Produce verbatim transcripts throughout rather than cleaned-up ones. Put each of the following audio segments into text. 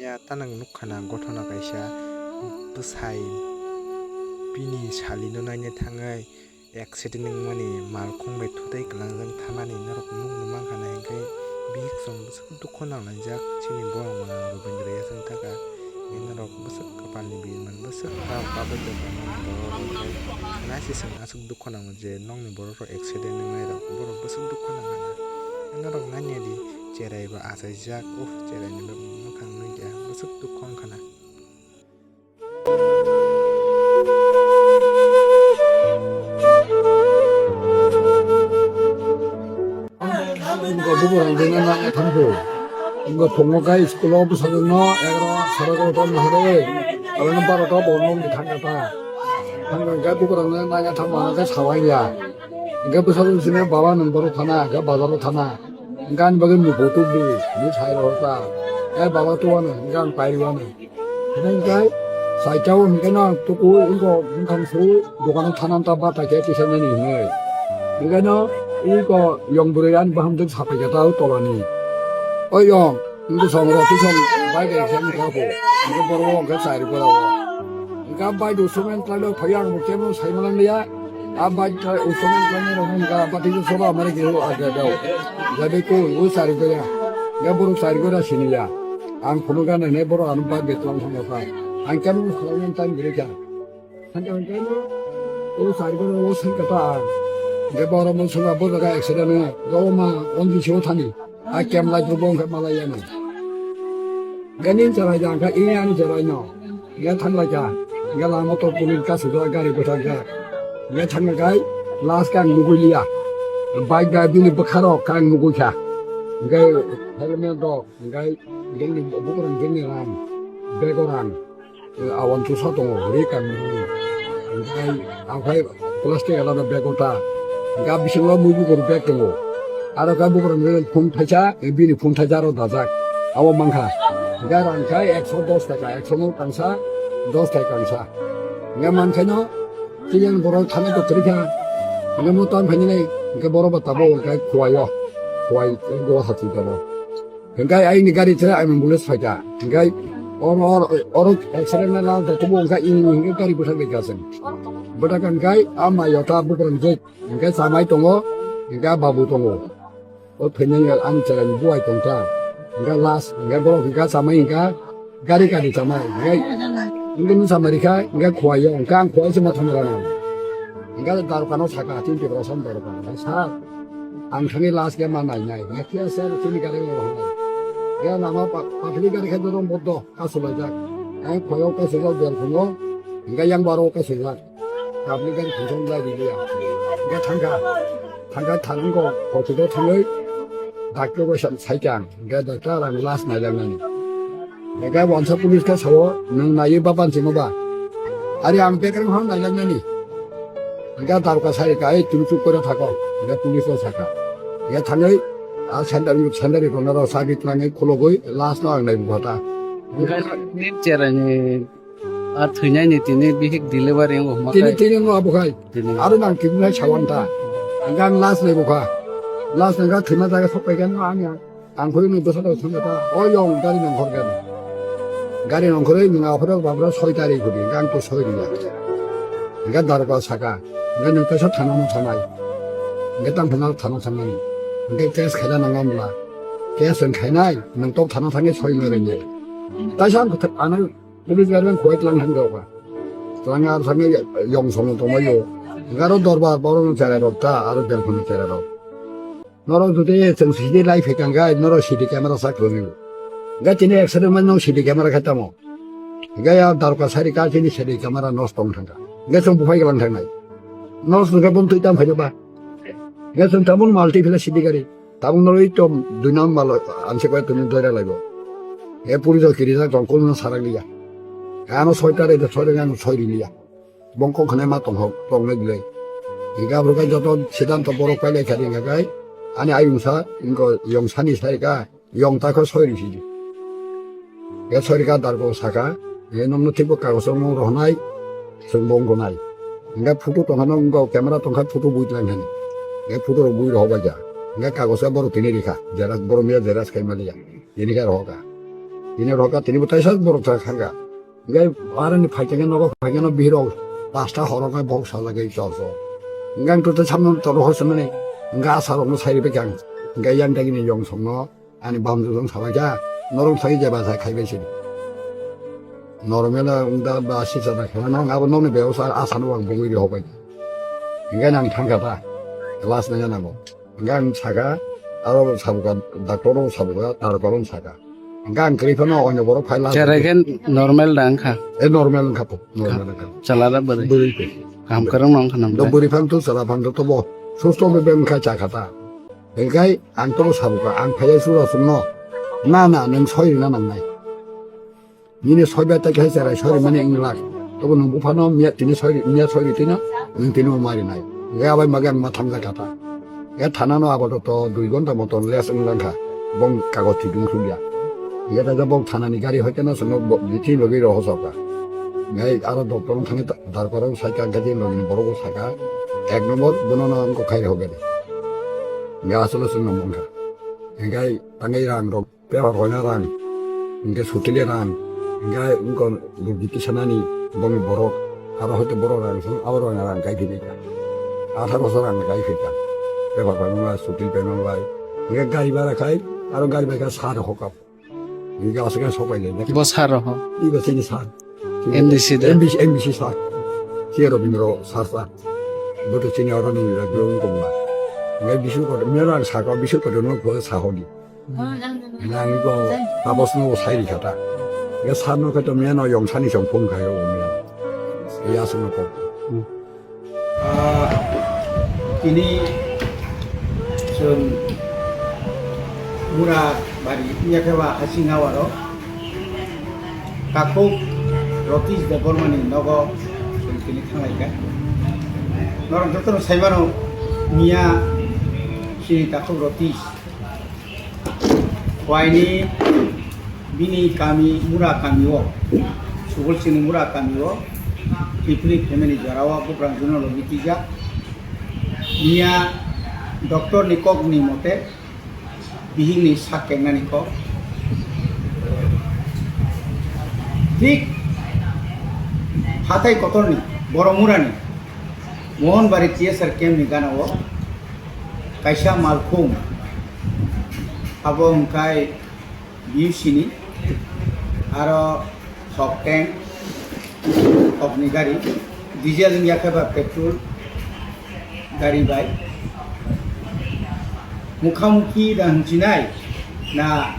Ya, ta nwng nukha na, gothona kaisa bwsai bini salino naina thangwi accident wngmani, malkhung bai thutai kwlangjak thamani norok nukna mankha na, hinkhe bihik chwng bwswk dukho nanglaijak chini borok mwnang Robindra Yachwng Thaka. Norok bwswk kwpalni birman, bwswk kha pabai tongmani borok, hinkhe naisiswng aswk dukho nango je nokni borok rok accident wngnai rok, borok bwswk dukho nangkha na. Norok nanya di, cherai bo achaijak, uh, cherai ni bwkhang nukya, bwswk dukho wngkha na. Wngkha bukurang dina nang thangkhu. Wngkha phungo khe school o bwsajwkno egaroh sara egaroh ta nahare. Aboni barota bo nokni thangkha ta. Thangkha khe bukurang dina nang thangma khe sawaiya. Hingkhe bwsajwk sini baba nwng borok thana, hingkhe bazaro thana. Hingkhe ani bagwi muikwthwng di, hinwi sai rohor ta. Hei baba tuwano, hingkhe ang pairiwano. Hingkhe saitao hingkhe no tuku wngkha bwkhang su dukano thanam ta bata khe tisanani hinwi. Hingkhe no wngkha yong bwrwi ani bahamjwk sapai khe ta o tolani. O yong, wngkha song rw tisong bai de khe wngkha bo. Hingkhe borok wngkha chai rw borok. Hingkhe bai du sumen tlai lo phai ang bo kebo sai manang liya. A bike ta usung ang kanya rong ga bati soba amare ke ho aga dao. Jadi ko u sari ko ya. Ya buru sari ko da sini ya. Ang phunu ga ne buru anu bike betlang thang ka. Ang kan u sung ang tan gre ka. Thang ka kan u sari ko u sung ka ta. Ga boro mo sunga bo ga accident ne. Ga ma on di so thani. A kem lai tu bong ka malai ya ne. Ga nin charai jang ka ini ani charai no. Hingkhe thanglaikha, hingkhe lama motor police kasijak, gari bwthakjak. Hingkhe thanglakhai last khe ang nugui liya. Bike bai bini bwkharok khe ang nuguikha. Hingkhe helmet rok, hingkhe bini bukurang bini rang, bego rang, awan chusa tongo, ri kang nugui. Hingkhe ang khai plastic alada bego ta. Hingkhe bisingo mui bukur bag tongo. Aro khe bukurang bini phone thaisa, bini phone thaisa aro dajak. Abo mankha. Hingkhe rang khe ekso dos taka, ekso no kangsa, dos taka kangsa. Hingkhe mankhaino, chini borok thani to kwrwikha. Hingkhe mo tang phainani, hingkhe borok bo tabuk hingkhe Khowai o. Khowai o hati tabuk. Hingkhe aini gari chwrai ambulance phaikha. Hingkhe oro, oro, oro accident na lang to tubu hingkhe ini hingkhe gari bwthak bai kha chwng. Bwthak hingkhe a mai o ta bukurang jai. Hingkhe chamai tongo, hingkhe babu tongo. O thwinani ani chwraini buai tongkha. Hingkhe last, hingkhe borok hingkhe chamai hingkha, gari gari chamai. Hingkhe, hingkhe nung chamai rikha, hingkhe Khowai o, hingkhe ang Khowai se ma thangma rano. Hingkhe darokano saka, chini Tiprasa ni darokano. Sir, ang thangwi last khe ma nainai. Hingkhe phiya sir, chini gari o rw hwnai. Hingkhe lama pa-, public gari khe dorong bodo. Kasulaijak. Ang khoyok kasijak belkhungo, hingkhe yang baro kasijak. Public gari khungsa wng lai riliya. Hingkhe thangkha, thangkha thango, hospital thangwi, doctor bai sa-, saikha ang. Hingkhe doctor ang last nailagnani. Hingkhe wansa police khe sao, nwng naiwi ba banchino ba? Ari ang bekreng hwn nailagnani. Hingkhe darka sai ka, "Ei, twi chuk kore thako." Hingkhe police o saka. Hingkhe thangwi, a sandal, sandal rok no rw sagwi twlangwi khulugwi last no ang naibu kha ta. Hingkhe ni cherai ni a thwinai ni tini bihik delivery wng huma tini, kai. Tini wng abo khai. Tini. Aro nang tini nai sawan ta. Hingkhe ang last naibu kha. Last nang kha thwima jaga sok pai khe no ang ya. Ang khoroknwi bwsano thangkha ta, o yong gari nongkhor gani. Gari nongkhorwi nwng aphuru baphuru soi tarwi hudi, hingkhe ang to soi rwya. Hingkhe daroga saka, hingkhe nwng kaisa thana no thanai. Hingkhe tang phano thana thangnani. Hingkhe case khaina nang amla. Case nwng khainai, nwng tok thana thangwi soi no rwngya. Taisa ang kwthak ano police gari nang khwai tlang thang rokha. Tlang ar thangwi yong somo tongmai yo. Hingkhe aro dorbar borok no cherai rok ta, aro belkhun no cherai rok. Norok jodi chwng C D lai phaikha hwnkhe norok C D camera sak rwdi. Hwnkhe tini accident mani no C D camera khai tamo. Hwnkhe ya darka sari ka chini C D camera nosto wng thangkha. Hwnkhe chwng buphai glang thangnai. Nosto wngkhe bum twi tam phaino ba. Hwnkhe chwng tabuk mal twi phila C D gari. Tabuk norok to dui number mal anse koi tuni doira laibo. He puri rok kiri jak tong kono sarak liya. Ano soi tare de soi rok ano soi riliya. Bongkok hwnwi ma tongthok tongnai bwlai. Hingkhe aboro khe joto siddhanto borok pailai kha ringkha khe ani ayungsa wngkha yong sani sai kha yong ta khe soi risi di. Khe soi rikha dargo saka, "Nokno thikbo kagoso mung rohonai, chwng bo wngkha nai." Hingkhe photo tongkha no wngkha camera tongkha photo bui tlang thani. Hingkhe photo rok bui rohor bai kha. Hingkhe kagoso borok tini rikha, xerox borok miya xerox khai maliya. Tini khe rohor kha. Tini rokha, tini bo taisa borok ta khangkha. Hingke aroni phaikhe nogo phaikhe no bihirok pasta horok nai bok sajagwi chol chol. Hingke ang tute samno toro hor swnmani. Hingke asarokno sai rwbaikha ang. Hingke yang dagini yong songno ani bamjwk jong sabaikha. Norok sai jeba sai khaibai sini. Norok mela wngda ba sisa da khela nang abo nokni bebosa asano ang bongwi rihokbai. Hingke ang thangkha ta. Class nai nango. Hingke ang saka, aro sabuka, doctor rok sabuka, tarokar rok saka. Hingke ang kwrwi phano oino borok phai la. Cherai khe normal da wngkha? E normal wngkha po, normal wngkha. Chwla da bwrwi? Bwrwi khe. Kaham kwrwng no wngkha nang Do bai? Bwrwi phang to chwla phang to tobo susto be be wngkha chakha ta. Hingke ang tobo sabuka, ang phaiya sura sungno. Na, na, nwng soi rwna nangnai. Nini soi bai ta khe cherai soi rimani wng lak. Tobo nwng buphano miya tini soi ri, miya soi ri tino, nwng tini bo mari nai. Hingke abai mage ang ma thamjak kha ta. Hingke thana no apato to dui ghonta moton less wng lang kha. Bong kagoj thwi dungsuk ya. Hingke ta bong thana ni gari hoite no swngo bo, bithi logi roho soka. Hingke aro doctor wng thani ta, darkar wng sai ka gadi logi ni borok wng saka. Ek nombor bono no wng kok khai roho gadi. Hingke asolo swngo mong kha. Hingke tangai rang rok. Paper hoina rang, hingke sutile rang, hingke wngkha rugi tisanani bongni borok, aro hoite borok rang song, abo rang rang kai philika. Atharo bosor rang kai philika. Paper pai manglai, sutil pai manglai. Hingke gari bara khai, aro gari bai kha sar hokap. Hingke aswk khe sopai lai. Bo sar ho? Ibo chini sar. M D C da? M D C, M D C sar. Che Robindro sar sar. Boto chini oro ni rang wngkha. Hingke bisu kotor, mera saka bisu kotor no ko sahodi. Nang ko tapos no sai ri kata. Ya sar no kata mia no yong sani song phone khayo mia. Ya sung ko. Ah, tini chwng mura bari ya khe ba hasing hawaro. Takhuk Rotish Debbarmani nogo chwng tini thanglaikha. Norok jotono saimano mia chini takhuk Rotish. Waini bini kami mura kami o, Subolsingni mura kami o, Tipli family jora o buprang juno logi tijak. Mia doctor ni kok ni mote, bihik ni sak kengnani kok. Thik hatai kotor ni, Boromura ni, Mohanbari T S R camp ni gana o, kaisa malkhung, abo wngkhai B U C ni, aro thok tank, thokni gari, diesel wngya khe ba petrol gari bai mukhamukhi da hwnjinai na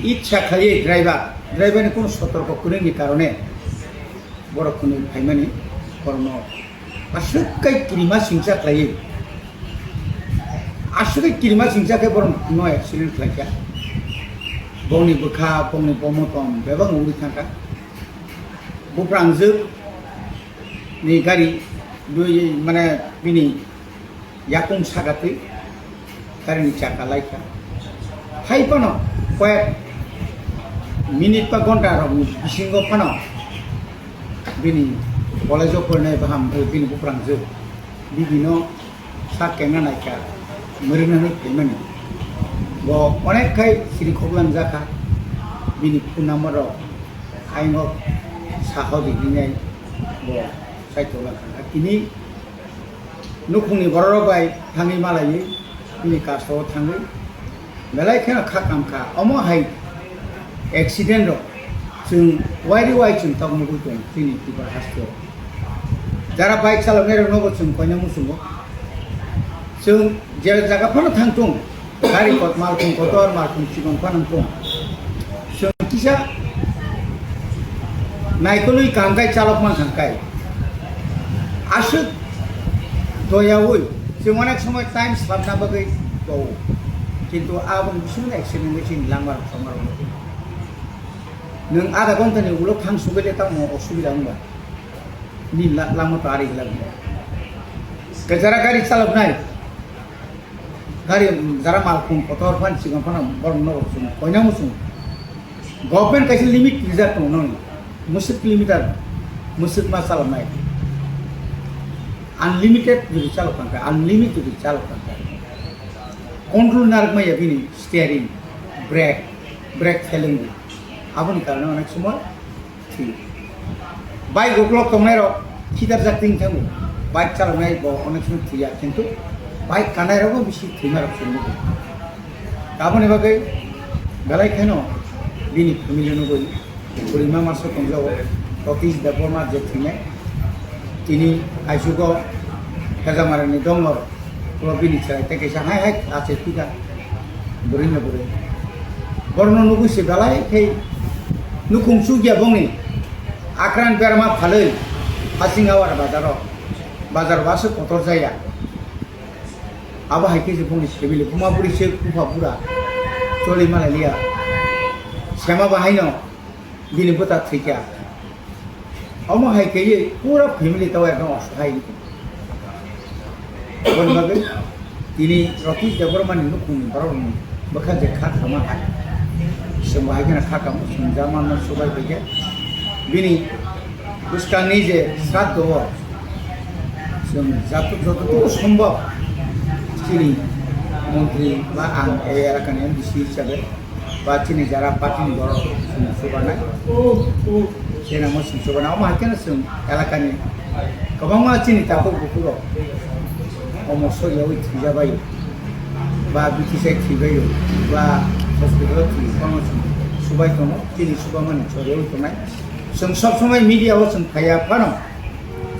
itsa khlaiwi driver, driver ni kunu sotorko kwrwngni karone borok kunu phaimani borokno aswk kai kirima singcha khlaiwi, aswk kai kirima singcha khe borok no accident khlaikha. Bongni bwkha, bongni bomotom bebak uri thangkha. Buprangjwk ni gari dui mane bini yakung saka twi gari ni chaka laikha. Hai phano koyek minute ba ghonta rok ni bisingo phano bini college o porinai baham, eh, bini buprangjwk bibino sak kengna naikha, mwrwknani phaimani. Bo onek khai siri khoklang jakha, bini phone number rok ayung o saho di hinwi bo saitoklang kha. Tini nukhungni bororok bai thangwi malaiwi bini kaso o thangwi belai kheno kha kam kha. Omo hai accident rok chwng wairi wai chwng tok nugwi tong chini Tripura haste o. Jara bike chaloknai rok nobo chwng koina muchungo. Chwng je jaga phano thang tung, gari kot, malkhung kotor, malkhung chikon phano tung. Chwng kisa naikolwi kaham khai chalok man thang khai. Aswk doyaui chwng onek somoy time slapna bagwi bao. Kintu aboni bisingno accident bai chini langma rok chongma rok. Nwng adha ghonta ni ulo thang sugwi le tamo osubida wngba. Ni la-, langma to ari glak. Kajara gari chaloknai. Gari, mm, jara malkhung kotor phan chikon phano borok norok chwng koina muchung. Government kaisa limit rijak tongo noni. Musuk kilometer, musuk ma chaloknai. Unlimited jodi chalok thangkha, unlimited jodi chalok thangkha. Control narwk maya bini steering, brake, brake failing di. Aboni karone onek somoi thwi. Bike uklok tongnairok khitarjak twi thango. Bike chaloknai bo onek somoi thwiya, kintu bike kanairokbo bisi thwimarok chwng nugo. Aboni bagwi belai kheno bini family nugwi kwrwima masa tongjago Satish Debbarma je thwinai. Tini aisugo Hejamarani dongor. Ulo bini chwrai tei kaisa hai hai achai phika. Bwrwi no bwrwi. Borokno nugwi se belai khe nukhung chukya bongni akran berma phalwi hasing awar bazaro. Bazar wasu kotor jaya. Abo hai khe se bongni family buma bwrwi se bupha bura choli malai liya. Sema bahaino bini bwta thwikha. Omo hai khe pura family tao ekdom aswhai. Aboni bagwi tini Satish Debbarmani nukhungni borokni bwkha je kha kama hai. Chwng bo hai kheno kha kamo, chwng German no subai bai khe. Bini bwskangni je sraddho o chwng joto-, jototobo sombhob chini montri ba ang o elakani M D C hisabe ba chini jara party ni borok chwng chubanai. Chini mo chwng chubanai. Omo hai kheno chwng elakani kwbangma chini takhuk bukhuk rok omo soriyawi thwijabaio ba B T C thwibaio ba hospital o thwi, bono chwng chubai tongo. Chini chubamani soriyawi tongnai. Chwng sob somoi media o chwng phaiya phano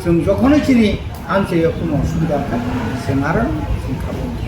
chwng jokhonoi chini amchaio kuno osubida wngkha, chwng aro chwng khabangma.